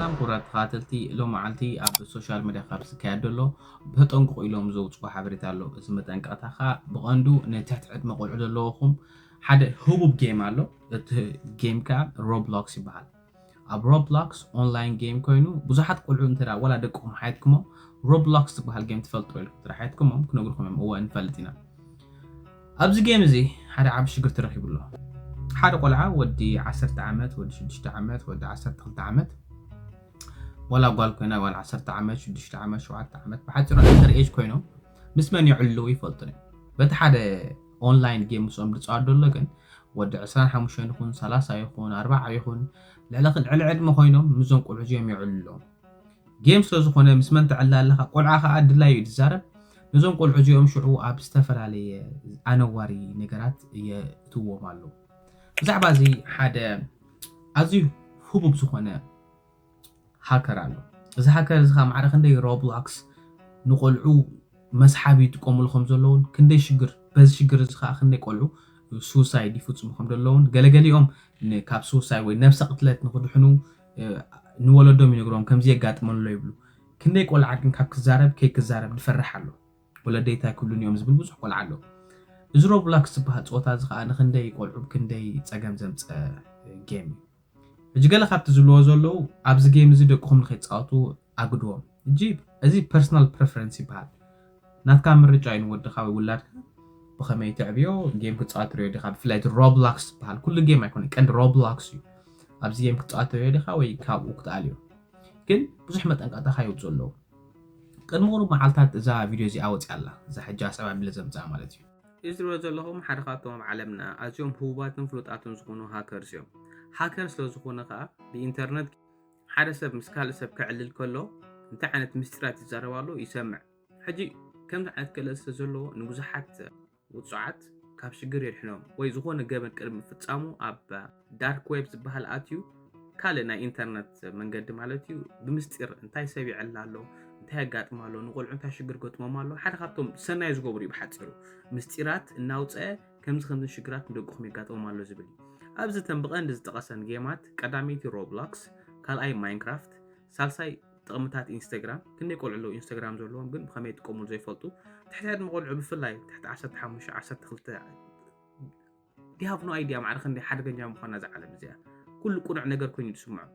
ሰላም ክቡራት ተኸታተልቲ፣ ሎም መዓልቲ ኣብ ሶሻል ሚድያ ካብ ዝካየድ ዘሎ ብተጠንቅቑ ኢሎም ዘውፅዎ ሓበሬታ ኣሎ። እዚ መጠንቀቕታ ከዓ ብቐንዱ ንትሕቲ ዕድመ ቆልዑ ዘለዎኹም ሓደ ህቡብ ጌም ኣሎ። እቲ ጌም ከዓ ሮብሎክስ ይበሃል። ኣብ ሮብሎክስ ኦንላይን ጌም ኮይኑ ብዙሓት ቆልዑ እንተ ወላ ደቅኹም ሓየትኩሞም ሮብሎክስ ዝበሃል ጌም ትፈልጡ ኢልኩም ጥራሕ ሓየትኩሞም ክነግርኩም እዮም። እወ ንፈልጥ ኢና። ኣብዚ ጌም እዚ ሓደ ዓቢ ሽግር ተረኺቡ ኣሎ። ሓደ ቆልዓ ወዲ ዓሰርተ ዓመት፣ ወዲ ሽዱሽተ ዓመት፣ ወዲ ዓሰርተ ክልተ ዓመት፣ ዋላ ጓል ኮይና ጓል ዓሰርተ ዓመት፣ ሽዱሽተ ዓመት፣ ሸውዓተ ዓመት፣ ብሓፂሩ ኣንደር ኤጅ ኮይኖም ምስ መን ይዕልው ይፈልጡ እዮም። በቲ ሓደ ኦንላይን ጌም ምስኦም ዝፃወት ዘሎ ግን ወዲ ዕስራን ሓሙሽተን ይኹን ሰላሳ ይኹን ኣርባዓ ይኹን ልዕሊ ልዕሊ ዕድመ ኮይኖም ምስዞም ቆልዑ እዚኦም ይዕልሉ ኣለዉ። ጌም ስለ ዝኾነ ምስ መን ትዕልል ኣለኻ፣ ቆልዓ ከዓ ድላዩ እዩ ዝዛረብ። ነዞም ቆልዑ እዚኦም ሽዑ ኣብ ዝተፈላለየ ኣነዋሪ ነገራት የእትዎም ኣለዉ። ብዛዕባ እዚ ሓደ ኣዝዩ ህቡብ ዝኾነ ሃከር ኣሎ። እዚ ሃከር እዚ ከዓ ማዕረ ክንደይ ሮብሎክስ ንቆልዑ መስሓቢ ይጥቀምሉ ከም ዘለውን ክንደይ ሽግር በዚ ሽግር እዚ ከዓ ክንደይ ቆልዑ ሱሳይድ ይፍፅሙ ከም ዘለውን ገለገሊኦም ን- ካብ ሱሳይድ ወይ ነብሰ ቅትለት ንክድሕኑ እ፣ ንወለዶም ይነግሮም ከምዚ የጋጥመሎ ይብሉ። ክንደይ ቆልዓ ግን ካብ ክዛረብ ከይ ክዛረብ ዝፈርሕ ኣሎ። ወለደይ እንታይ ክብሉን እዮም ዝብል ብዙሕ ቆልዓ ኣሎ። እዚ ሮብሎክስ ዝበሃል ፀወታ እዚ ከዓ ንክንደይ ቆልዑ ክንደይ ፀገም ዘምፀ ጌም እዩ። ሕጂ ገለ ካብቲ ዝብልዎ ዘለዉ ኣብዚ ጌም እዚ ደቅኹም ንከይፃወቱ ኣግድዎም። ሕጂ እዚ ፐርሰናል ፕሬፈረንስ ይበሃል። ናትካ ምርጫ እዩ ንወድኻ ወይ ውላድካ ብኸመይ ተዕብዮ ጌም ክፃወት ትሪኦ ዲኻ፣ ብፍላይ እቲ ሮብሎክስ ዝበሃል ኩሉ ጌም ኣይኮነ ቀንዲ ሮብሎክስ እዩ። ኣብዚ ጌም ክፃወት ትሪኦ ዲኻ ወይ ካብኡ ክትኣልዮ። ግን ብዙሕ መጠንቀቕታኻ የውፅኡ ኣለዉ። ቅድሚ ቁሩብ መዓልታት እዛ ቪድዮ እዚኣ ወፂኣ ኣላ፣ እዛ ሕጂ ኣስዕብ ኣቢለ ዘምፅኣ ማለት እዩ። እዚ ትሪኦ ዘለኹም ሓደ ካብቶም ኣብ ዓለምና ኣዝዮም ህቡባትን ፍሉጣትን ዝኾኑ ሃከርስ እዮም። ሃከር ስለ ዝኾነ ከዓ ብኢንተርነት ሓደ ሰብ ምስ ካልእ ሰብ ክዕልል ከሎ እንታይ ዓይነት ምስጢራት ይዛረብ ኣሎ ይሰምዕ። ሕጂ ከምዚ ዓይነት ክእለት ስለ ዘለዎ ንብዙሓት ውጹዓት ካብ ሽግር የድሕኖም ወይ ዝኾነ ገበን ቅድሚ ምፍጻሙ ኣብ ዳርክ ዌብ ዝበሃል ኣትዩ ካልእ ናይ ኢንተርነት መንገዲ ማለት እዩ ብምስጢር እንታይ ሰብ ይዕልል ኣሎ እንታይ የጋጥም ኣሎ ንቆልዑ እንታይ ሽግር ገጥሞም ኣሎ ሓደ ካብቶም ሰናይ ዝገብሩ እዩ ብሓጺሩ ምስጢራት እናውፀአ ከምዚ ከምዚ ሽግራት ንደቅኹም የጋጥሞም ኣሎ ዝብል እዩ ኣብዚ ተን ብቐንዲ ዝጠቐሰን ጌማት ቀዳመይቲ ሮብሎክስ ካልኣይ ማይንክራፍት ሳልሳይ ጥቕምታት ኢንስታግራም ክንደይ ቆልዑ ኣለዉ ኢንስታግራም ዘለዎም ግን ብኸመይ ይጥቀሙሉ ዘይፈልጡ ትሕቲ ዕድመ ቆልዑ ብፍላይ ትሕቲ ዓሰርተ ሓሙሽተ ዓሰርተ ክልተ they have no idea ማዕረ ክንደይ ሓደገኛ ምዃና እዛ ዓለም እዚኣ ኩሉ ቁኑዕ ነገር ኮይኑ ዝስምዖ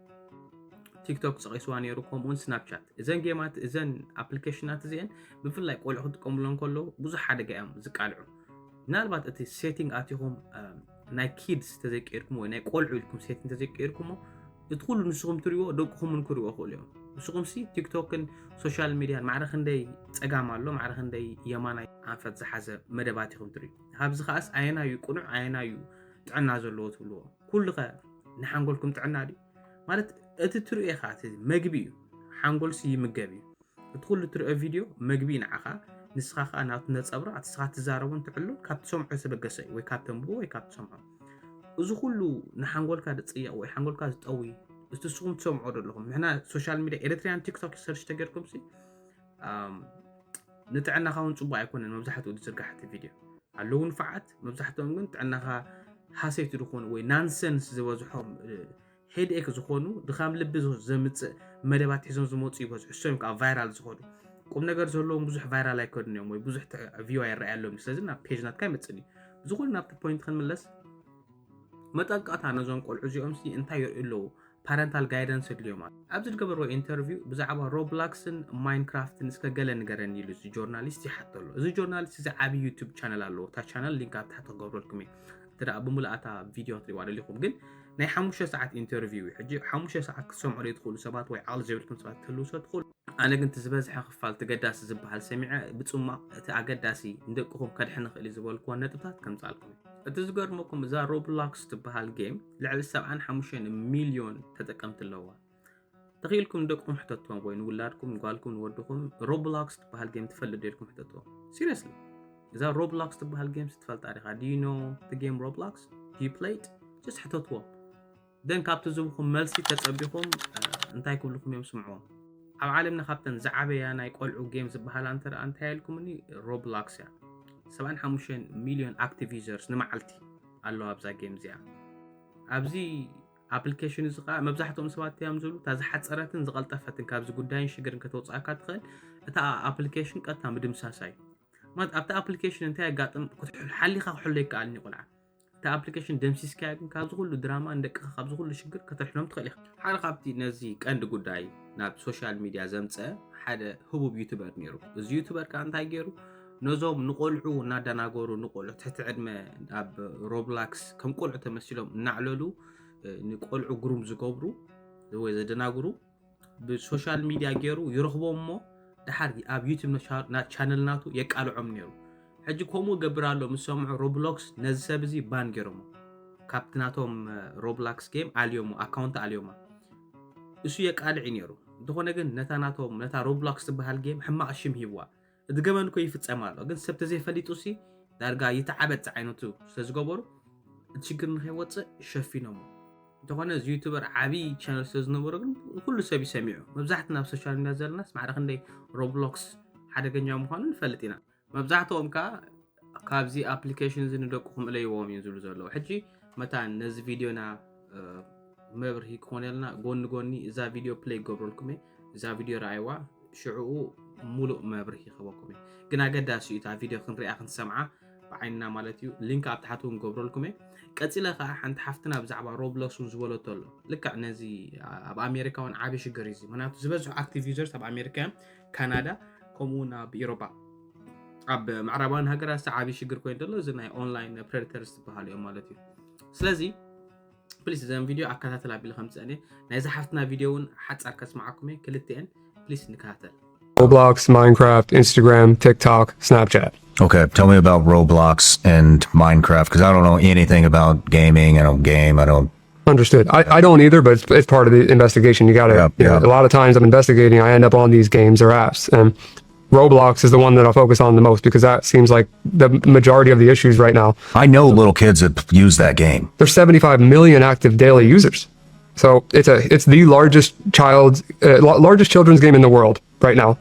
ቲክቶክ ፀቒስዋ ነይሩ ከምኡውን ስናፕቻት እዘን ጌማት እዘን ኣፕሊኬሽናት እዚአን ብፍላይ ቆልዑ ክጥቀሙለን ከለዉ ብዙሕ ሓደጋ እዮም ዝቃልዑ ምናልባት እቲ ሴቲንግ ኣቲኹም ናይ ኪድስ ተዘይቀይርኩም ወይ ናይ ቆልዑ ኢልኩም ሴቲንግ ተዘይቀይርኩሞ እቲ ኩሉ ንስኹም ትሪእዎ ደቅኹም እውን ክሪእዎ ክእሉ እዮም ንስኹም ሲ ቲክቶክን ሶሻል ሚድያን ማዕረ ክንደይ ፀጋም ኣሎ ማዕረ ክንደይ የማናይ ኣንፈት ዝሓዘ መደባት ኢኹም ትሪኡ ካብዚ ከዓስ ኣየናዩ ቅኑዕ ኣየናዩ ጥዕና ዘለዎ ትብልዎ ኩሉ ከ ንሓንጎልኩም ጥዕና ድዩ ማለት እቲ ትሪኦ ኢኻ እቲ መግቢ እዩ ሓንጎልሲ ይምገብ እዩ እቲ ኩሉ ትሪኦ ቪድዮ መግቢ እዩ ንዓኻ ንስኻ ከዓ ናቱ ነፀብራቕ ንስኻ ትዛረቦን ትዕሉን ካብ ትሰምዖ ዝተበገሰ እዩ ወይ ካብ ተንብቦ ወይ ካብ ትሰምዖ እዚ ኩሉ ንሓንጎልካ ዝፅየቕ ወይ ሓንጎልካ ዝጠዊ እቲ ንስኹም ትሰምዖ ዘለኹም ንሕና ሶሻል ሚድያ ኤሪትሪያን ቲክቶክ ሰርች ተገርኩም ሲ ንጥዕናኻ እውን ፅቡቅ ኣይኮነን መብዛሕትኡ ዝዝርጋሕ እቲ ቪድዮ ኣለዉ ንፋዓት መብዛሕትኦም ግን ጥዕናኻ ሃሰይቲ ዝኾኑ ወይ ናንሰንስ ዝበዝሖም ሄድኤክ ዝኾኑ ድኻም ልቢ ዘምፅእ መደባት ሒዞም ዝመፁ ይበዝሑ እሶም ከዓ ቫይራል ዝኾኑ ቁም ነገር ዘለዎም ብዙሕ ቫይራል ኣይከዱን እዮም ወይ ብዙሕ ቪው ኣይረኣየሎም እዩ ስለዚ ናብ ፔጅ ናትካ ይመፅእ እዩ ዝኾነ ናብቲ ፖይንት ክንምለስ መጠንቀቕታ ነዞም ቆልዑ እዚኦም ሲ እንታይ ይርእዩ ኣለዉ ፓረንታል ጋይደንስ የድልዮም ኣሎ ኣብዚ ዝገበርዎ ኢንተርቪው ብዛዕባ ሮብላክስን ማይንክራፍትን እስከ ገለ ንገረኒ ኢሉ እዚ ጆርናሊስት ይሓቶ ኣሎ እዚ ጆርናሊስት እዚ ዓብዪ ዩቱብ ቻነል ኣለዎ እታ ቻነል ሊንክ ኣብ ታሕቲ ክገብረልኩም እየ እንተ ደኣ ብምልኣታ ቪድዮ ክትሪእዋ ደሊኹም ግን ናይ ሓሙሽተ ሰዓት ኢንተርቪው እዩ ሕጂ ሓሙሽተ ሰዓት ክትሰምዑ ዘይትኽእሉ ሰባት ወይ ዓቕሊ ዘይብልኩም ሰባት ትህልው ስለ ትኽእሉ ኣነ ግን እቲ ዝበዝሐ ክፋል እቲ ገዳሲ ዝበሃል ሰሚዐ ብጽማቕ እቲ ኣገዳሲ ንደቅኹም ከድሕን ይኽእል እዩ ዝበልክዎ ነጥብታት ከምጻልኩም እዩ። እቲ ዝገርመኩም እዛ ሮብሎክስ ትበሃል ጌም ልዕሊ ሰብዓን ሓሙሽተን ሚልዮን ተጠቀምቲ ኣለዋ። ተኽኢልኩም ንደቅኹም ሕተትዎም ወይ ንውላድኩም ንጓልኩም ንወድኹም ሮብሎክስ ትበሃል ጌም ትፈልጥ ዶ ኢልኩም ሕተትዎም። ሲሪየስሊ እዛ ሮብሎክስ ትበሃል ጌም ትፈልጣ ዲኻ? Do you know the game Roblox? Do you play it? Just ሕተትዎም። ደን ካብቲ ዝብኹም መልሲ ተጸቢኹም እንታይ ክብልኩም እዮም ስምዕዎም ኣብ ዓለምና ካብተን ዝዓበያ ናይ ቆልዑ ጌም ዝበሃላ እንተ ደኣ እንታይ ኢልኩምኒ ሮብላክስ እያ ሰብዓን ሓሙሽተን ሚልዮን ኣክቲቭ ዩዘርስ ንመዓልቲ ኣለዋ ኣብዛ ጌም እዚኣ ኣብዚ ኣፕሊኬሽን እዚ ከዓ መብዛሕትኦም ሰባት እዮም ዝብሉ፣ እታ ዝሓፀረትን ዝቐልጠፈትን ካብዚ ጉዳይን ሽግርን ከተውፅኣካ ትኽእል እታ ኣፕሊኬሽን ቀጥታ ምድምሳሳ እዩ። ማለት ኣብቲ ኣፕሊኬሽን እንታይ የጋጥም ክትሕል ሓሊኻ ክሕሎ ይከኣልን እዩ ቆልዓ። እታ ኣፕሊኬሽን ደምሲስካያ ግን ካብዚ ኩሉ ድራማ ንደቅኻ ካብዚ ኩሉ ሽግር ከተድሕኖም ትኽእል ኢኻ። ሓደ ካብቲ ነዚ ቀንዲ ጉዳይ ናብ ሶሻል ሚድያ ዘምፀ ሓደ ህቡብ ዩቱበር ነይሩ። እዚ ዩቱበር ከዓ እንታይ ገይሩ? ነዞም ንቆልዑ እናደናገሩ፣ ንቆልዑ ትሕቲ ዕድመ ኣብ ሮብላክስ ከም ቆልዑ ተመሲሎም እናዕለሉ ንቆልዑ ግሩም ዝገብሩ ወይ ዘደናግሩ ብሶሻል ሚድያ ገይሩ ይረኽቦም እሞ ድሓር ኣብ ዩቱብ ቻነል ናቱ የቃልዖም ነይሩ። ሕጂ ከምኡ ገብር ኣሎ ምስ ሰምዑ ሮብሎክስ ነዚ ሰብ እዚ ባን ገይሮሞ፣ ካብቲ ናቶም ሮብላክስ ጌም ኣልዮሞ፣ ኣካውንት ኣልዮማ። እሱ የቃልዕ ነይሩ። እንተኾነ ግን ነታ ናቶም ነታ ሮብሎክስ ትበሃል ጌም ሕማቕ ሽም ሂብዋ። እቲ ገበን እኮ ይፍጸም ኣሎ፣ ግን ሰብ ተዘይፈሊጡ ሲ ዳርጋ ይተዓበጥ ዝዓይነቱ ስለዝገበሩ እቲ ሽግር ንኸይወፅእ ሸፊኖሞ። እንተኾነ እዚ ዩቱበር ዓብዪ ቻነል ስለዝነበሮ ግን ኩሉ ሰብ ይሰሚዑ። መብዛሕትና ኣብ ሶሻል ሚድያ ዘለናስ ማዕረ ክንደይ ሮብሎክስ ሓደገኛ ምዃኑ ንፈልጥ ኢና። መብዛሕትኦም ከዓ ካብዚ ኣፕሊኬሽን እዚ ንደቅኹም እለይዎም እዮም ዝብሉ ዘለዉ። ሕጂ መታን ነዚ ቪድዮና መብርሂ ክኾነልና ጎኒ ጎኒ እዛ ቪድዮ ፕለይ ክገብረልኩም እየ። እዛ ቪድዮ ረኣይዋ፣ ሽዕኡ ሙሉእ መብርሂ ክህበኩም እየ። ግን ኣገዳሲ እዩ እታ ቪድዮ ክንሪኣ ክንሰምዓ ብዓይንና ማለት እዩ። ሊንክ ኣብ ታሕቲ እውን ገብረልኩም እየ። ቀፂለ ከዓ ሓንቲ ሓፍትና ብዛዕባ ሮብሎክስ እውን ዝበለቶ ኣሎ። ልክዕ ነዚ ኣብ ኣሜሪካ እውን ዓብዪ ሽግር እዩ እዚ። ምክንያቱ ዝበዝሑ ኣክቲቭ ዩዘርስ ኣብ ኣሜሪካ እዮም፣ ካናዳ፣ ከምኡ እውን ኣብ ኢሮጳ። ኣብ ምዕራባውያን ሃገራት ዓብዪ ሽግር ኮይኑ ዘሎ እዚ ናይ ኦንላይን ፕሬደተርስ ዝበሃሉ እዮም ማለት እዩ። ስለዚ ፕሊስ እዘን ቪድዮ ኣከታተል ኣቢለ ከምፅአን እየ። ናይዚ ሓፍትና ቪድዮ እውን ሓፃር ከስምዓኩም እየ። ክልቲአን ፕሊስ ንከታተል። Roblox, Minecraft, Instagram, TikTok, Snapchat. Okay, tell me about Roblox and Minecraft because I don't know anything about gaming. I don't game. I don't. Understood. I, I don't either, but it's, it's part of the investigation. You got to, Yeah, you know, yeah. A lot of times I'm investigating, I end up on these games or apps. And Roblox is the one that I'll focus on the most because that seems like the majority of the issues right now. I know little kids that use that game. There's seventy-five million active daily users. So it's a it's the largest child uh, la- largest children's game in the world right now.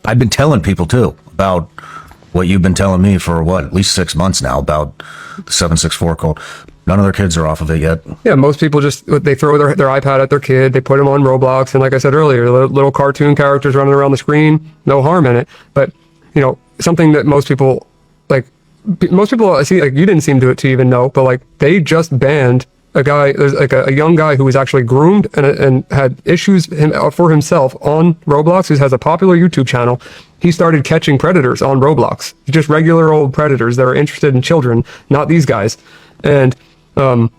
I've been telling people too about what you've been telling me for what, at least six months now about the seven six four code. None of their kids are off of it yet. Yeah, most people just they throw their, their iPad at their kid, they put them on Roblox, and like I said earlier, little, little cartoon characters running around the screen, no harm in it. But you know, something that most people like p- most people I see, like, you didn't seem to it to even know, but like they just banned a guy, there's like a, a young guy who was actually groomed and, and had issues him, uh, for himself on Roblox, who has a popular YouTube channel. He started catching predators on Roblox, just regular old predators that are interested in children, not these guys. And um,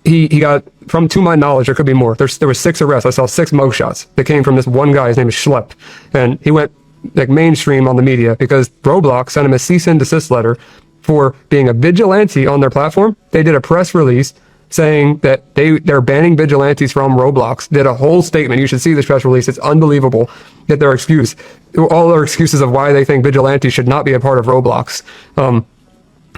he he got, from, to my knowledge, there could be more. There's there was six arrests. I saw six mugshots that came from this one guy. His name is Schlepp, and he went like mainstream on the media because Roblox sent him a cease and desist letter for being a vigilante on their platform. They did a press release saying that they they're banning vigilantes from Roblox. Did a whole statement. You should see this press release. It's unbelievable that their excuse, all their excuses of why they think vigilantes should not be a part of Roblox. Um,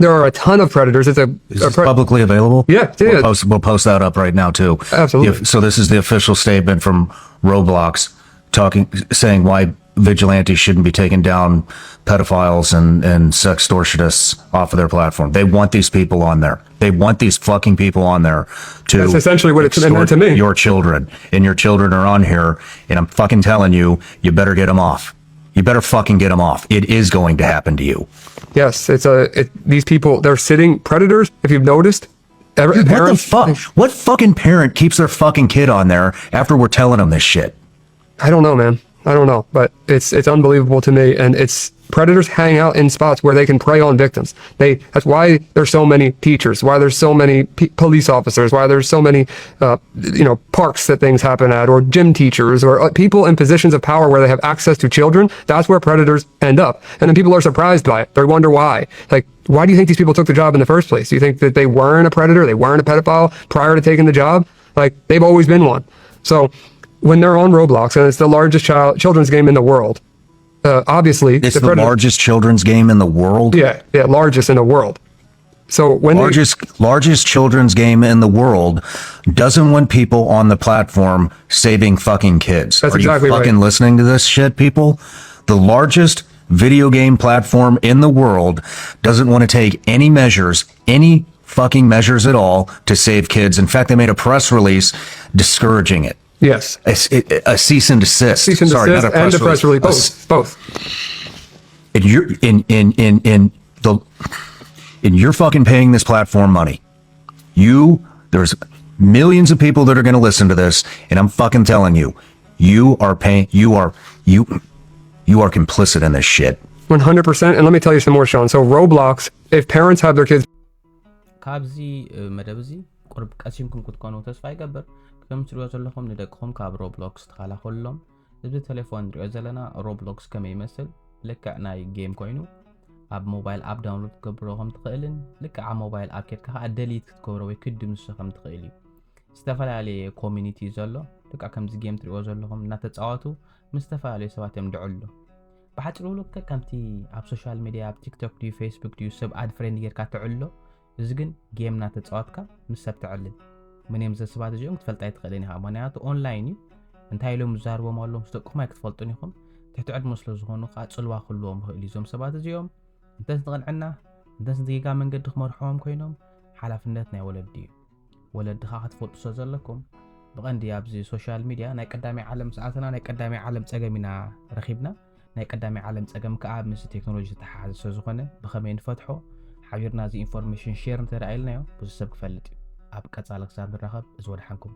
there are a ton of predators. It's a, Is a this pre- publicly available? Yeah, yeah. We'll post, we'll post that up right now too. Absolutely. If- so this is the official statement from Roblox talking, saying why vigilantes shouldn't be taking down pedophiles and, and sextortionists off of their platform. They want these people on there. They want these fucking people on there to That's essentially what it's meant extort to me. Your children, and your children are on here, and I'm fucking telling you, you better get them off. You better fucking get them off. It is going to happen to you. Yes, it's a it, these people. They're sitting predators. If you've noticed, ever, Dude, what the parents- fuck? What fucking parent keeps their fucking kid on there after we're telling them this shit? I don't know, man. I don't know, but it's it's unbelievable to me, and it's predators hang out in spots where they can prey on victims. They that's why there's so many teachers, why there's so many p- police officers, why there's so many uh, you know parks that things happen at, or gym teachers, or uh, people in positions of power where they have access to children. That's where predators end up, and then people are surprised by it. They wonder why. Like, why do you think these people took the job in the first place? Do you think that they weren't a predator, they weren't a pedophile prior to taking the job? Like, they've always been one. So when they're on Roblox, and it's the largest child children's game in the world, uh, obviously It's the the, predator- largest children's game in the world. Yeah, yeah, largest in the world. So when they- Largest largest children's game in the world doesn't want people on the platform saving fucking kids. That's Are exactly you right. Fucking listening to this shit, people? The largest video game platform in the world doesn't want to take any measures, any fucking measures at all to save kids. In fact, they made a press release discouraging it. Yes. A, a cease and desist. Cease and Sorry, desist not a press and a press release. Release. Both. Both. And you're in in in in the and you're fucking paying this platform money. You there's millions of people that are going to listen to this, and I'm fucking telling you, you are paying. You are you you are complicit in this shit. One hundred percent. And let me tell you some more, Sean. So Roblox, if parents have their kids ካብዚ መደብ እዚ ቁርብ ቀሲምኩም ክትኮኑ ተስፋ ይገብር። ከም ትሪኦ ዘለኹም ንደቅኹም ካብ ሮብሎክስ ተኸላኸሉሎም። እዚ ቴሌፎን ንሪኦ ዘለና ሮብሎክስ ከመይ ይመስል? ልክዕ ናይ ጌም ኮይኑ ኣብ ሞባይል ኣፕ ዳውንሎድ ክትገብሮ ከም ትኽእልን ልክዕ ኣብ ሞባይል ኣፕ ኬድካ ከዓ ደሊት ክትገብሮ ወይ ክድምሶ ከም ትኽእል እዩ። ዝተፈላለየ ኮሚኒቲ ዘሎ ልክዕ ከምዚ ጌም ትሪኦ ዘለኹም እናተፃወቱ ምስ ዝተፈላለዩ ሰባት እዮም ድዕሉ። ብሓፂሩ ልክዕ ከምቲ ኣብ ሶሻል ሚዲያ ኣብ ቲክቶክ ድዩ ፌስቡክ ድዩ ሰብ ኣድ ፍሬንድ ጌርካ ትዕሎ፣ እዚ ግን ጌም እናተፃወትካ ምስ ሰብ ትዕልል። መን እዮም ዘስባት እዚኦም ክትፈልጥ ኣይትኽእልን ኢኻ፣ ምክንያቱ ኦንላይን እዩ። እንታይ ኢሎም ዝዛርቦም ኣለዉ ምስ ደቅኹም ኣይክትፈልጡን ኢኹም። ትሕቲ ዕድሞ ስለ ዝኾኑ ከዓ ፅልዋ ክህልዎም ይኽእል እዩ። እዞም ሰባት እዚኦም እንተስ ንቕንዕና እንተስ ንጌጋ መንገዲ ክመርሕዎም ኮይኖም ሓላፍነት ናይ ወለዲ እዩ። ወለዲ ከዓ ክትፈልጡ ስለ ዘለኩም ብቐንዲ ኣብዚ ሶሻል ሚድያ ናይ ቀዳማይ ዓለም ሰዓትና ናይ ቀዳማይ ዓለም ፀገም ኢና ረኺብና። ናይ ቀዳማይ ዓለም ፀገም ከዓ ምስ ቴክኖሎጂ ዝተሓሓዘ ስለ ዝኾነ ብኸመይ ንፈትሖ ሓቢርና እዚ ኢንፎርሜሽን ሼር እንተደኣ ኢልናዮ ብዙ ሰብ ክፈልጥ እዩ። ኣብ ቀፃሊ ክሳብ ንራኸብ እዚ ወድሓንኩም።